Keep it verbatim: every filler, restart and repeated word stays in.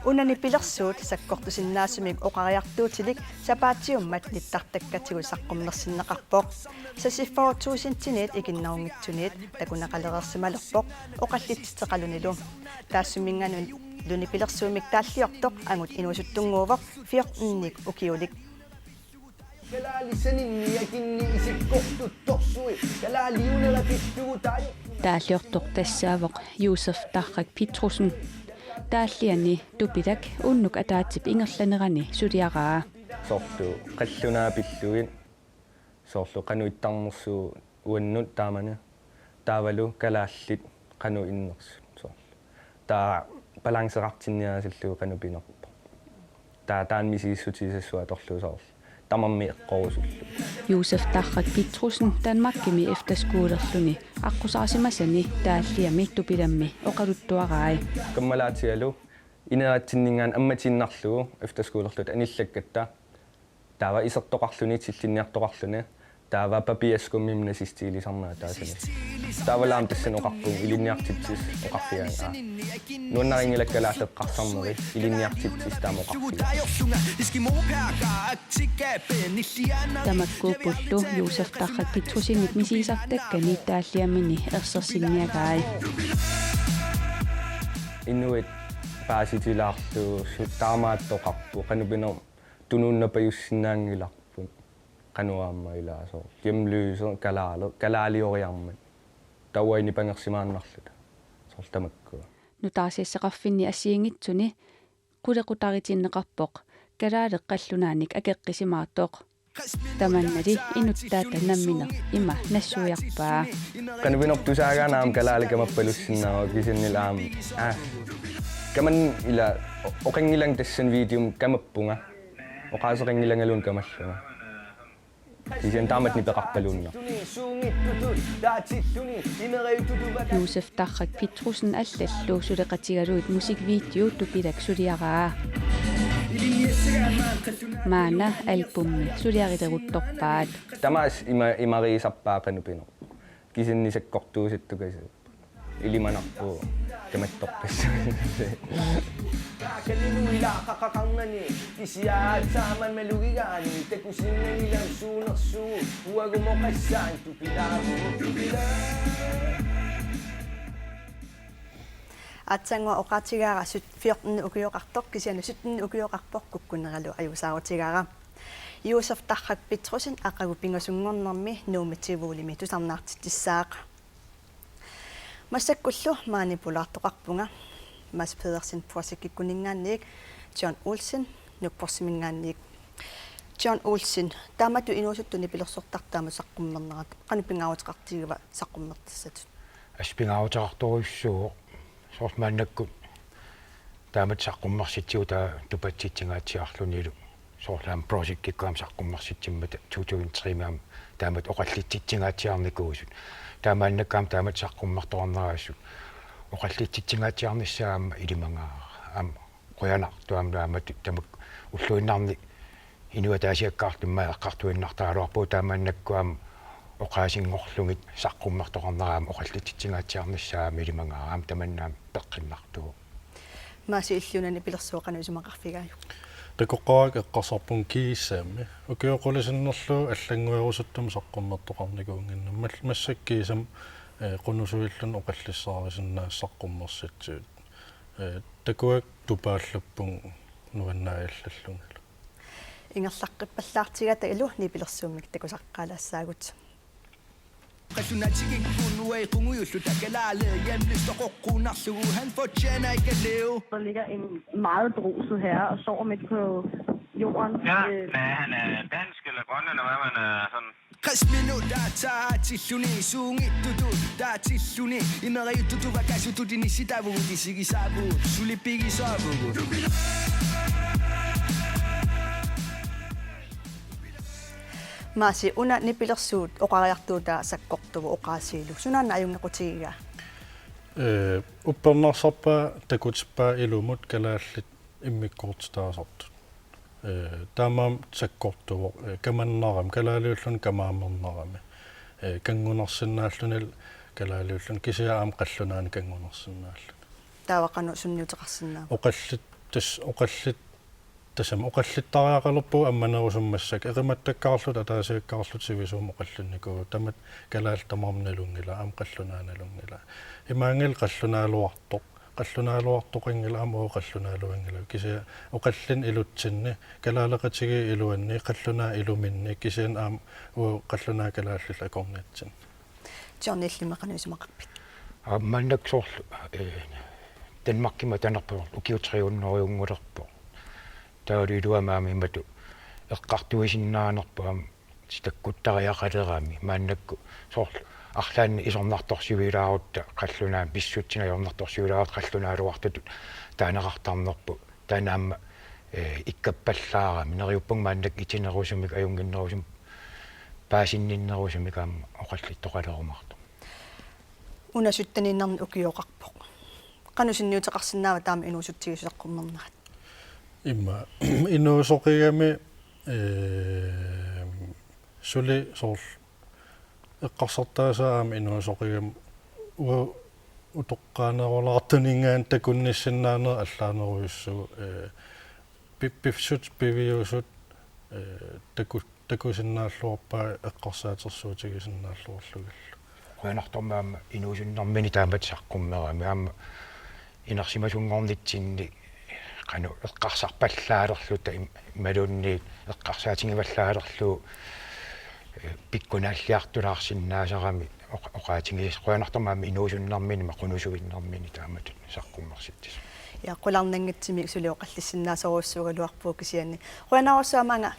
Una nipilersuut sakkortusinnaasumik oqariartuutilik sapaatiummat nittartakkatigut saqqummersinneqarpoq. Seksogfyrre tusindiniit ikinnerunngitsuniit takuneqalereersimalerpoq oqallitsitseqalunilu. Taassuminngaanniit nipilersuummik taalliortoq angut inuusuttunnguuvoq, fjortenik ukiulik. Taalliortoq tassaavoq Josef Tarrak Petrussen. Taalliani Tupilak unnuk ataatsip ingerlanerani suliaraa. Soorlu qallunaat pillugit, soorlu qanoq ittarnersugut uannut taamani, taavalu kalaallit qanoq innersut soorlu. Taava balanceqartinniarsallugit qanoq pinerpoq. Taava taanna misissutissassua atorlugu soorlu tamarmik eqqorusullugu. Josef Tarrak Petrussen Danmarkimi efterskolerluni aqqusaarsimasani Taalliami Tupilammi oqaluttuarai. Kammalaatigalu ineratsinninngaanniit ammatiinnarlugu efterskolerluta anillakkatta. Taava isertoqarluni, tillinniartoqarluni. Taava papiaskummim nazistiilisarnera taasani. Taavalu aamma tassani oqarpunga ilinniartitsisut oqarfigaanni: Aa, nuannarinngilakka kalaallit eqqarsarneri, ilinniartitsisut taama oqarfigaat. Tamakkuuppullu Josef Tarrak Petrussenip misigisartakkani Taalliamini ersersinniagai. Inuit paasitilaarlugu su-, taamaattoqarpoq, qanoq pinerpoq, tunuunnapajussinnaanngilarput. Qanoq aamma ilaa soorlu hjemløse, kalaale-, kalaalioriarmat. Taava uanga nipangersimaannarluta. Soorlu tamakkua. Nutaarsiassaqarfinni assigiinngitsuni qulequtaritinneqarpoq kalaaleq qallunaanik akeqqisimaartoq. Tamannali inuttaata nammineq ima nassuiarpaa. Qanoq pinerpoq, tusaagaanni aamma kalaaleq kamappalussinnaavoq kisiannili aamma. Aa. Kaman ila o-, oqanngilanga tassani videomi kamappunga. Oqaaseqanngilangaluunniit kamallunga. Kisianni taamatut nipeqarpaluunneq. Josef Tarrak Petrussen allallu suleqatigalugit musikvideo Tupilak suliaraa. Maanna albummi suliarileruttorpaat. Tamaasa ima-, imariisarpaa qanoq pinerpoq. Kisianni sakkortuusuttukasipput. Ilimanarpoq kamattorpassuit. Aatsaannguaq oqaatigaara syt-, fjorten ukioqartoq, kisianni sytten ukioqarpoq kukkuneralu ajuusaarutigaara. Josef Tarrak Petrussen aqagu pingasunngornermi Nuummi Tivolimi tusarnaartitsissaaq. Massakkullu maani pulaartoqarpunga Mads Pedersen Projectikkuninngaanniit John Olsen Nupporsiminngaanniit. John Olsen, taamatut inuusuttut nipilersortartut taamatut saqqummernerat, qanoq pingaaruteqartigiva saqqummertassatut? Assut pingaaruteqartorujussuuvoq. Soorlu maannakkut taamatut saqqummersitsigut taava tupatsitsingaatsiarlunilu. Soorlu aamma Projectikkut aamma saqqummersitsimmata to tusind tre-mi aamma taamatut oqallitsitsingaatsiarnikuusut. Taava maannakkut aamma taamatut saqqummertoqarnera assut oqallitsitsingaatsiarnissaa aamma ilimagaara. Aamma qujanartumik aamma taamatut ulluinnarni inuit ataasiakkaartut immaqa eqqartuinnartaraluarpugut, taava maannakkut aamma oqaasinngorlugit saqqummertoqarnera aamma oqallitsitsingaatsiarnissaa aamma ilimagaara, aamma tamanna aamma peqqinnartuuvoq. Maasi, illit una nipilersuut qanoq isumaqarfigaajuk? Takoqqaarakkit eqqarsarpunga kiisami. Ukiut qulit sinnerlugit allannguerusuttumik saqqummertoqarnikuunnginnama. Mal-, massakkut kiisami, eh, qunusuilluni oqallissaarisinnaasut saqqummersitsigut. Eh, takuakka tupaallappunga nuannaajallallungalu. Ingerlaqqippallaartigalugu nipilersuummik takusaqqaalaassaagut. Qallunaatigikkut nuequngujullu takalaale hjemløs toqoqquunarlugu, han fortjener ikke at leve. Der ligger en meget beruset herre og sover midt på jorden. Ja, øh, men han er dansk eller grønlænder, hvad man er sådan. Qasminut taatilluni suunngitsutut taatilluni imerajuttutuva kasutut inissitaavugut isigisaavugut sulipigisaavugut. Maasi, una nipilersuut oqariartuutaa sakkortuvoq oqaasiilu. Sunaana ajunngequtigigaa? Ee, uppernarsarpaa takutippaa ilumut kalaallit immikkoortitaasartut. Ee, taamaammat sakkortuvoq, ee, kamannarami, kalaaliulluni kamaamernerami. Ee, kanngunarsinnaalluni kalaaliulluni kisianni aamma qallunaanut kanngunarsinnaalluni. Taava qanoq sunniuteqarsinnaava? Oqallit-, tassa oqallit-, tassami oqallittariaqalerpugut ammanerusumik massakkut, eqimattakkaarluta ataasiakkaarluta sivisuumik oqallinnikuuvugut, tamatta kalaallit tamarmik nalunngilaat, aamma qallunaat nalunngilaat. Imaanngilaq qallunaaluartoq, qallunaaluartoqanngilaq aamma uagut qallunaaluanngilagut, kisianni oqallinneq ilutsinni, kalaaleqatigiit iluanni, qallunaat iluminni, kisianni aamma uagut qallunaat kalaallillu akornatsinni. Johnny, illimmi qanoq isumaqarpit? Aamma maannakkut soorlu, eh, Danmarkimi atanerpoq ukiut tre hundrediunngulerpoq. Taavalu iluamik aamma imatut eqqartuisinnaanerput aamma takkuttariaqalerami, maannakkut soorlu arlaannik isornartorsiuilaarutta qallunaat, pissutsinik ajornartorsiuilaarutta qallunaaluartutut taaneqartarnerput, taanna aamma, eh, ikkappallaarami, neriuppunga maannakkut itinerusumik, ajunnginnerusumik, paasinninnerusumik aamma oqallittoqalerumaartoq. Una sytteniinnarnik ukioqarpoq. Qanoq sunniuteqarsinnaava taama inuusutsigisut saqqummernerat? Immaqa inuusoqigami, eh, suli soorlu eqqarsartaaseq aamma inuusoqigami, uagut utoqqaanerulaartuninngaanniit takunnissinnaanera allaanerujussuuvoq, eh, pi-, pissutsit piviusut, eh, taku-, takusinnaalluarpaat eqqarsaatersuutigisinnaalluarlugillu. Qujanartumik aamma inuusunnermini taamatut saqqummerami, aamma inersimasunngornitsinni qanoq eqqarsarpallaalerluta im-, imaluunniit eqqarsaatigivallaalerlugu, eh, pikkunaalliartulaarsinnaasarami oq-, oqaatigisassaq. Qujanartumik aamma inuusunnermini, ima qunusuinnermini taamatut saqqummersitsisut. Ja, qularnanngitsumik suli oqallissinnaasorujussuugaluarpugut kisianni. Qujanarsuaq aamma uanga